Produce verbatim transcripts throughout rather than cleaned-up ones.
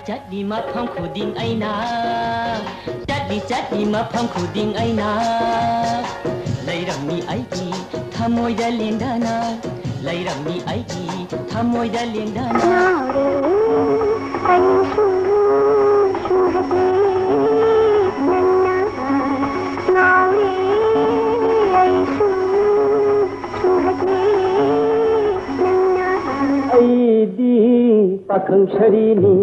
ꯆꯠꯂꯤ ꯃꯐꯝ ꯈꯨꯗꯤꯡ ꯑꯩꯅ, ꯆꯠꯂꯤ ꯆꯠꯂꯤ ꯃꯐꯝ ꯈꯨꯗꯤꯡ ꯑꯩꯅ, ꯂꯩꯔꯝꯃꯤ ꯑꯩꯒꯤ ꯊꯃꯣꯏꯗ ꯂꯦꯡꯗꯅ, ꯂꯩꯔꯝꯃꯤ ꯑꯩꯒꯤ ꯊꯃꯣꯏꯗ ꯂꯦꯡꯗꯅ꯫ ꯉꯥꯎꯔꯦ ꯑꯩꯁꯨ ꯁꯨꯍꯗꯦ ꯅꯪꯅ, ꯉꯥꯎꯔꯦ ꯑꯩꯁꯨ ꯁꯨꯍꯗꯦ ꯅꯪꯅ꯫ ꯑꯩꯗꯤ ꯄꯥꯈꯪ ꯁꯔꯤꯅꯤ,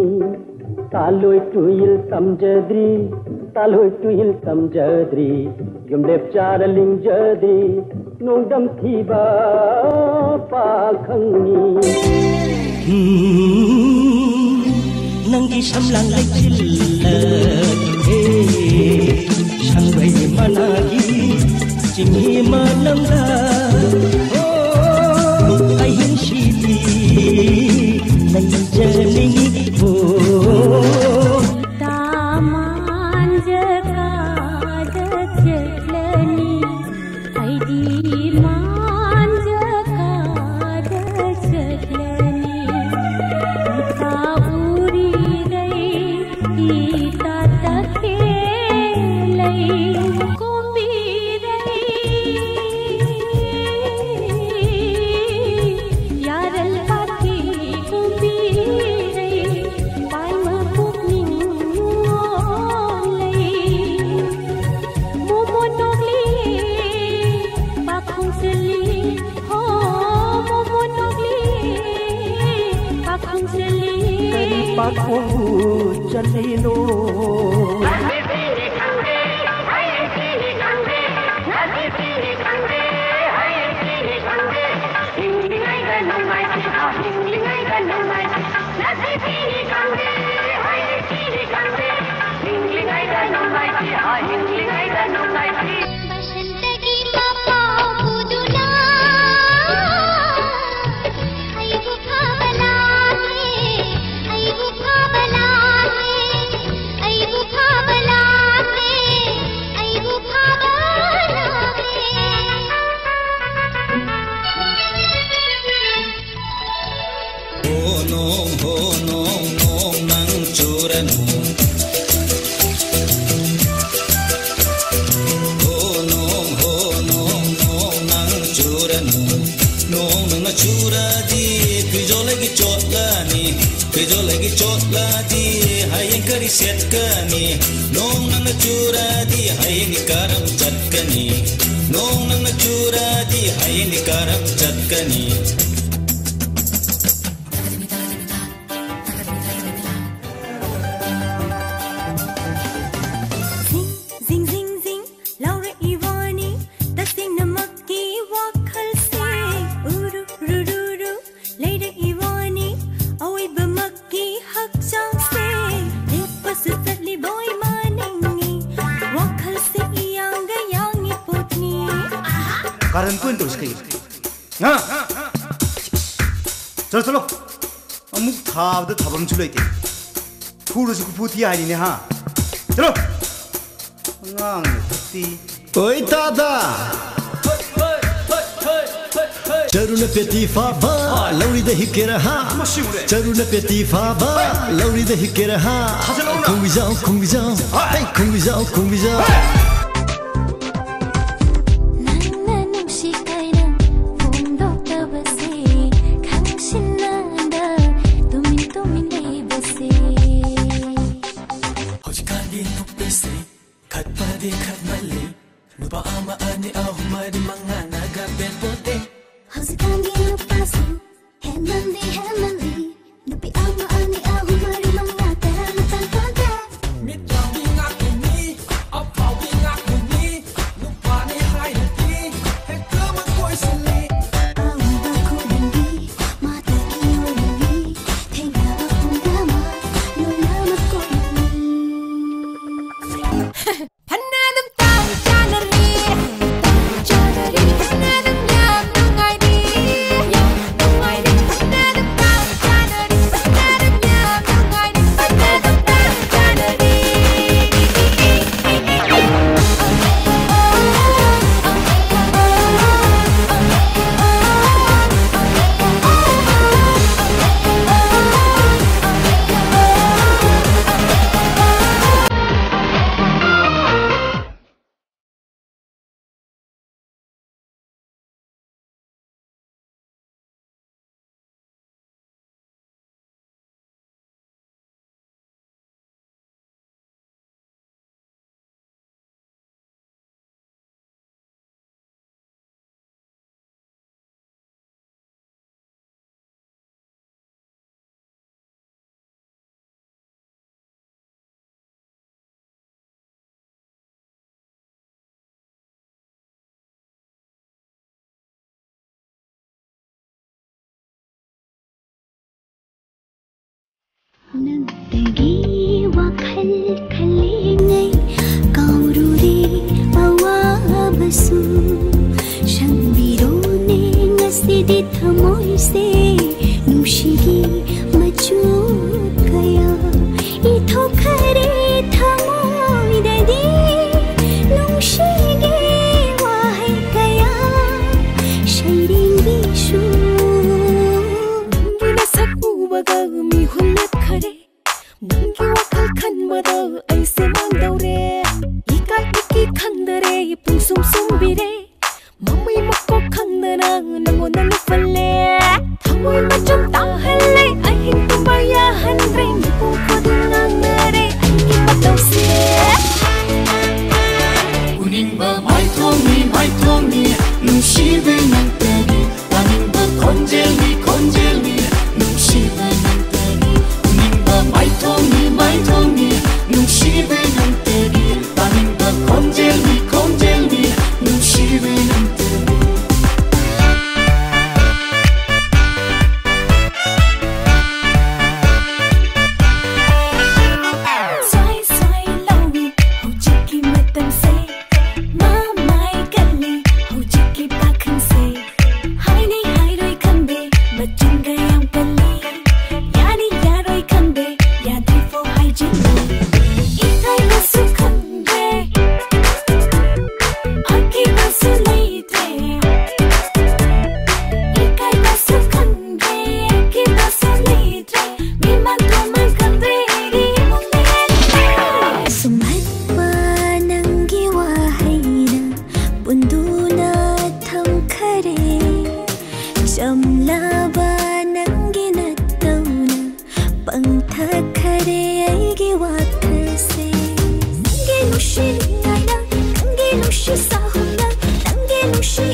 ꯇꯥꯂꯣꯏ ꯇꯨꯏꯜ ꯇꯝꯖꯗ꯭ꯔꯤ, ꯇꯥꯂꯣꯏ ꯇꯨꯏꯜ ꯇꯝꯖꯗ꯭ꯔꯤ, ꯌꯨꯝꯂꯦꯞ ꯆꯥꯔ ꯂꯤꯡꯖꯗ꯭ꯔꯤ, ꯅꯣꯡꯗꯝ ꯊꯤꯕ ꯄꯥꯈꯪꯅꯤ꯫ ꯅꯪꯒꯤ ꯁꯝꯂꯥꯡ ꯂꯩꯆꯤꯜꯂꯦ, ꯁꯪꯕ꯭ꯔꯩ ꯃꯅꯥꯒꯤ ꯆꯤꯡꯍꯤ ꯃꯅꯝꯗ, ꯑꯣ, ꯑꯍꯤꯡꯁꯤꯗꯤ ꯂꯩꯖꯅꯤꯡꯉꯤ, ꯑꯣ꯫ ꯇꯥꯃꯥꯟꯖ ꯀꯥꯗ ꯆꯠꯂꯅꯤ, ꯑꯩꯗꯤ ꯃꯥꯟꯖ ꯀꯥꯗ ꯆꯠꯂꯅꯤ꯫ ꯏꯇꯥ ꯎꯔꯤꯔꯩ, ꯏꯇꯥ ꯇꯈꯦꯂꯩ ꯀꯨꯝꯕꯤꯔꯩ, ꯌꯥꯔꯜ ꯄꯥꯊꯤ ꯀꯨꯝꯕꯤꯔꯩ, ꯄꯥꯏꯃ ꯄꯨꯛꯅꯤꯡ ꯂꯣꯜꯂꯩ꯫ ꯃꯣꯃꯣꯟ ꯅꯣꯛꯂꯤ, ꯄꯥꯈꯣꯡ ꯆꯜꯂꯤ, ꯍꯣ, ꯃꯣꯃꯣꯟ ꯅꯣꯛꯂꯤ, ꯄꯥꯈꯣꯡ ꯆꯜꯂꯤ꯫ ꯀꯔꯤ ꯄꯥꯈꯣꯡꯕꯨ ꯆꯜꯂꯤꯅꯣ? ꯍꯤꯡꯂꯤꯉꯩꯗ ꯅꯨꯡꯉꯥꯏ, ꯍꯤꯡꯂꯤꯉꯩꯗ ꯅꯨꯡꯉꯥꯏ꯫ ꯉꯁꯤꯗꯤ ꯈꯪꯗꯦ, ꯍꯌꯦꯡꯁꯤꯗꯤ ꯈꯪꯗꯦ, ꯍꯤꯡꯂꯤꯉꯩꯗ ꯅꯨꯡꯉꯥꯏꯁꯤ, ꯍꯤꯡꯂꯤꯉꯩꯗ ꯅꯨꯡꯉꯥꯏꯁꯤ꯫ ꯕꯁꯟꯇꯒꯤ ꯃꯄꯥꯎ ꯄꯨꯗꯨꯅ ꯑꯩꯕꯨ ꯐꯥꯕ ꯂꯥꯛꯂꯦ, ꯑꯩꯕꯨ ꯐꯥꯕ ꯂꯥꯛꯂꯦ, ꯑꯩꯕꯨ ꯐꯥꯕ ꯂꯥꯛꯂꯦ, ꯑꯩꯕꯨ ꯐꯥꯕ ꯂꯥꯛꯂꯦ꯫ ꯍꯣ ꯅꯣꯡ, ꯍꯣ ꯅꯣꯡ, ꯅꯣꯡ ꯅꯪ ꯁꯦꯠꯀꯅꯤ꯫ ꯅꯣꯡ ꯅꯪꯅ ꯆꯨꯔꯗꯤ ꯍꯌꯦꯡꯗꯤ ꯀꯔꯝ ꯆꯠꯀꯅꯤ? ꯅꯣꯡ ꯅꯪꯅ ꯆꯨꯔꯗꯤ ꯍꯌꯦꯡꯗꯤ ꯀꯔꯝ ꯆꯠꯀꯅꯤ? ꯖꯤꯡ, ꯖꯤꯡ, ꯖꯤꯡ, ꯖꯤꯡ, ꯂꯥꯎꯔꯛꯏ ꯋꯥꯅꯤ, ꯇꯁꯦꯡꯅꯃꯛꯀꯤ ꯋꯥꯈꯜꯁꯦ꯫ ꯎꯔꯨ, ꯔꯨ, ꯔꯨ, ꯔꯨ, ꯂꯩꯔꯛꯏ ꯋꯥꯅꯤ, ꯑꯣꯏꯕꯃꯛꯀꯤ ꯍꯛꯆꯥꯡꯁꯦ꯫ ꯂꯦꯞꯄꯁꯨ ꯆꯠꯂꯤꯕꯣꯏ ꯃꯥꯅꯤꯡꯉꯤ, ꯋꯥꯈꯜꯁꯦ ꯏꯌꯥꯡꯒ ꯌꯥꯡꯉꯤ ꯄꯣꯠꯅꯤ꯫ ꯀꯥꯔꯟ ꯀꯣꯏꯅ ꯇꯧꯔꯤꯁꯤ ꯀꯩꯒꯤꯅꯣ? ꯍꯥ? ꯆꯠꯂꯣ, ꯆꯠꯂꯣ꯫ ꯑꯃꯨꯛ ꯊꯥꯕꯗ ꯊꯥꯐꯝꯁꯨ ꯂꯩꯇꯦ꯫ ꯐꯨꯔꯁꯨ ꯈꯨꯐꯨ ꯊꯤ ꯍꯥꯏꯅꯤꯅꯦ, ꯍꯥ? ꯆꯠꯂꯣ꯫ ꯑꯉꯥꯡꯅ ꯊꯛꯇꯤ꯫ ꯑꯣꯏ ꯇꯥꯗ! ꯆꯔꯨꯅ ꯄꯦꯇꯤ ꯐꯥꯕ, ꯂꯧꯔꯤꯗ ꯍꯤꯛꯀꯦꯔ ꯍꯥ? ꯆꯔꯨꯅ ꯄꯦꯇꯤ ꯐꯥꯕ, ꯂꯧꯔꯤꯗ ꯍꯤꯛꯀꯦꯔ ꯍꯥ? ꯈꯣꯡꯕꯤꯖꯥꯎ, ꯈꯣꯡꯕꯤꯖꯥꯎ, ꯍꯩ, ꯈꯣꯡꯕꯤꯖꯥꯎ, ꯈꯣꯡꯕꯤꯖꯥꯎ꯫ ꯅꯪꯅ ꯅꯨꯡꯁꯤ ꯀꯥꯏꯅ ꯐꯣꯡꯗꯣꯛꯇꯕꯁꯦ ꯈꯪꯁꯤꯟꯅꯗ ꯇꯨꯃꯤꯟ ꯇꯨꯃꯤꯟ ꯂꯩꯕꯁꯦ꯫ ꯍꯧꯖꯤꯛꯀꯥꯟꯒꯤ ꯅꯨꯄꯤꯁꯦ ꯈꯠꯄꯗꯤ ꯈꯠꯃꯜꯂꯤ꯫ ꯅꯨꯄꯥ ꯑꯃ, ꯑꯅꯤ, ꯑꯍꯨꯝ, ꯃꯔꯤ, ꯃꯉꯥꯅꯒ ꯄꯦꯟꯄꯣꯠꯇꯦ꯫ ꯍꯧꯖꯤꯛꯀꯥꯟꯒꯤ ꯅꯨꯄꯥꯁꯨ ꯍꯦꯟꯃꯟꯗꯤ ꯍꯦꯟꯃꯜꯂꯤ꯫ ꯅꯨꯄꯤ ꯑꯃ, ꯑꯅꯤ, ꯑꯍꯨꯝ, ꯃꯔꯤ, ꯃꯉꯥ, ꯇꯔꯥꯅ ꯄꯦꯟꯄꯣꯠꯇꯦ꯫ ꯃꯤꯠ ꯌꯥꯝꯕꯤ ꯉꯥꯛꯇꯅꯤ, ꯑꯐꯥꯎꯕꯤ ꯉꯥꯛꯇꯅꯤ꯫ ꯅꯨꯄꯥꯅꯤ ꯍꯥꯏꯔꯗꯤ ꯍꯦꯛꯇ ꯃꯀꯣꯏꯁꯤꯜꯂꯤ꯫ ꯑꯎꯕ ꯈꯨꯗꯤꯡꯒꯤ ꯃꯥꯇꯒꯤ ꯑꯣꯏꯔꯝꯃꯤ꯫ ꯊꯦꯡꯅꯕ ꯄꯨꯝꯅꯃꯛ ꯂꯣꯏꯅꯃꯛ ꯀꯣꯏꯔꯝꯃꯤ꯫ ꯐꯅ ꯑꯗꯨꯝ ꯇꯥꯡ ꯆꯥꯅꯔꯤ, ꯇꯥꯡ ꯆꯥꯅꯔꯤ꯫ ꯐꯅ ꯑꯗꯨꯝ ꯌꯥꯝ ꯅꯨꯡꯉꯥꯏꯔꯤ, ꯌꯥꯝ ꯅꯨꯡꯉꯥꯏꯔꯤ꯫ ꯐꯅ ꯑꯗꯨꯝ ꯇꯥꯡ ꯅꯪꯇꯒꯤ ꯋꯥꯈꯜ ꯈꯜꯂꯤꯉꯩ ꯀꯥꯎꯔꯨꯔꯦ ꯑꯋꯥꯕꯁꯨ꯫ ꯁꯪꯕꯤꯔꯣꯅꯦ ꯉꯁꯤꯗꯤ ꯊꯃꯣꯏꯁꯦ ꯅꯨꯡꯁꯤꯒꯤ ꯃꯆꯨ ꯀꯌꯥ ꯏꯊꯣꯛꯈꯔꯦ ꯊꯃꯣꯏꯗꯗꯤ ꯅꯨꯡꯁꯤꯒꯤ ꯋꯥꯍꯩ ꯀꯌꯥ ꯁꯩꯔꯦꯡꯒꯤꯁꯨ꯫ ꯅꯪꯒꯤ ꯅꯁꯛ ꯎꯕꯒ ꯃꯤꯍꯨꯟ ꯂꯦꯞꯈꯔꯦ꯫ ꯅꯪꯒꯤ ꯋꯥꯈꯜ ꯈꯟꯕꯗ ꯑꯩꯁꯦ ꯃꯥꯡꯗꯧꯔꯦ꯫ ꯏꯀꯥꯏ ꯏꯀꯤ ꯈꯪꯗꯔꯦ, ꯄꯨꯡꯁꯨꯝ ꯁꯨꯝꯕꯤꯔꯦ꯫ ꯃꯃꯩ ꯃꯀꯣꯛ ꯈꯪꯗꯅ ꯅꯪꯉꯣꯟꯗ ꯂꯨꯞꯍꯜꯂꯦ꯫ ꯊꯃꯣꯏ ꯃꯆꯨꯝ ꯇꯥꯍꯜꯂꯦ, ꯑꯍꯤꯡ ꯇꯨꯝꯕ ꯌꯥꯍꯟꯗ꯭ꯔꯦ꯫ ꯃꯤꯄꯨꯝ ꯈꯨꯗꯤꯡ ꯉꯥꯡꯅꯔꯦ ꯑꯩꯒꯤ ꯃꯇꯧꯁꯦ꯫ ꯎꯅꯤꯡꯕ ꯃꯥꯏꯊꯣꯡꯅꯤ, ꯃꯥꯏꯊꯣꯡꯅꯤ, ꯅꯨꯡꯁꯤꯕꯤ ꯅꯪꯇꯅꯤ꯫ ꯇꯥꯅꯤꯡꯕ ꯈꯣꯟꯖꯦꯜꯅꯤ, ꯈꯣꯟꯖꯦꯜꯅꯤ, ꯅꯨꯡꯁꯤꯕ ꯅꯪꯇꯅꯤ꯫ ꯎꯅꯤꯡꯕ ꯃꯥꯏꯊꯣꯡꯅꯤ, ꯃꯥꯏꯊꯣꯡꯅꯤ, ꯅꯨꯡꯁꯤꯕ ꯅꯪꯇꯅꯤ꯫ ꯇꯥꯅꯤꯡꯕ ꯈꯣꯟꯖꯦꯜꯅꯤ, ꯈꯣꯟꯖꯦꯜꯅꯤ, ꯅꯨꯡꯁꯤꯕ ꯅꯪꯇꯅꯤ꯫ ꯁ꯭ꯋꯥꯏ ꯁ꯭ꯋꯥꯏ ꯂꯥꯎꯏ ꯍꯧꯖꯤꯛꯀꯤ ꯃꯇꯝꯁꯦ꯫ ꯃꯃꯥꯏ ꯀꯜꯂꯤ ꯍꯧꯖꯤꯛꯀꯤ ꯄꯥꯈꯪꯁꯦ꯫ ꯍꯥꯏꯅꯤ ꯍꯥꯏꯔꯣꯏ ꯈꯪꯗꯦ, ꯃꯆꯤꯟꯒ ꯌꯥꯝ ꯀꯜꯂꯤ꯫ ꯌꯥꯅꯤ ꯌꯥꯔꯣꯏ ꯈꯪꯗꯦ, ꯌꯥꯗ꯭ꯔꯤꯐꯥꯎ ꯍꯥꯏꯖꯤꯜꯂꯤ꯫ ꯏꯀꯥꯏꯕꯁꯨ ꯈꯪꯗꯦ, ꯑꯀꯤꯕꯁꯨ ꯂꯩꯇꯦ꯫ ꯏꯀꯥꯏꯕꯁꯨ ꯈꯪꯗꯦ, ꯑꯀꯤꯕꯁꯨ ꯂꯩꯇꯦ꯫ ꯃꯤꯃꯥꯡ ꯇꯨꯃꯥꯡ ꯈꯪꯗ꯭ꯔꯦ, ꯑꯩꯗꯤ ꯏꯃꯨꯡꯗ ꯍꯦꯟꯗ꯭ꯔꯦ꯫ ꯁꯨꯝꯍꯠꯄ ꯅꯪꯒꯤ ꯋꯥꯍꯩꯅ ꯄꯨꯟꯗꯨꯅ ꯊꯝꯈꯔꯦ꯫ ꯆꯝꯂꯕ ꯅꯪꯒꯤ ꯅꯇꯧꯅ ꯄꯪꯊꯈꯔꯦ ꯑꯩꯒꯤ ꯋꯥꯈꯜꯁꯦ꯫ ꯅꯪꯒꯤ ꯅꯨꯡꯁꯤ ꯅꯤꯡꯉꯥꯏꯅ, ꯅꯪꯒꯤ ꯅꯨꯡꯁꯤ ꯆꯍꯨꯝꯅ, ꯅꯪꯒꯤ ꯅꯨꯡꯁꯤ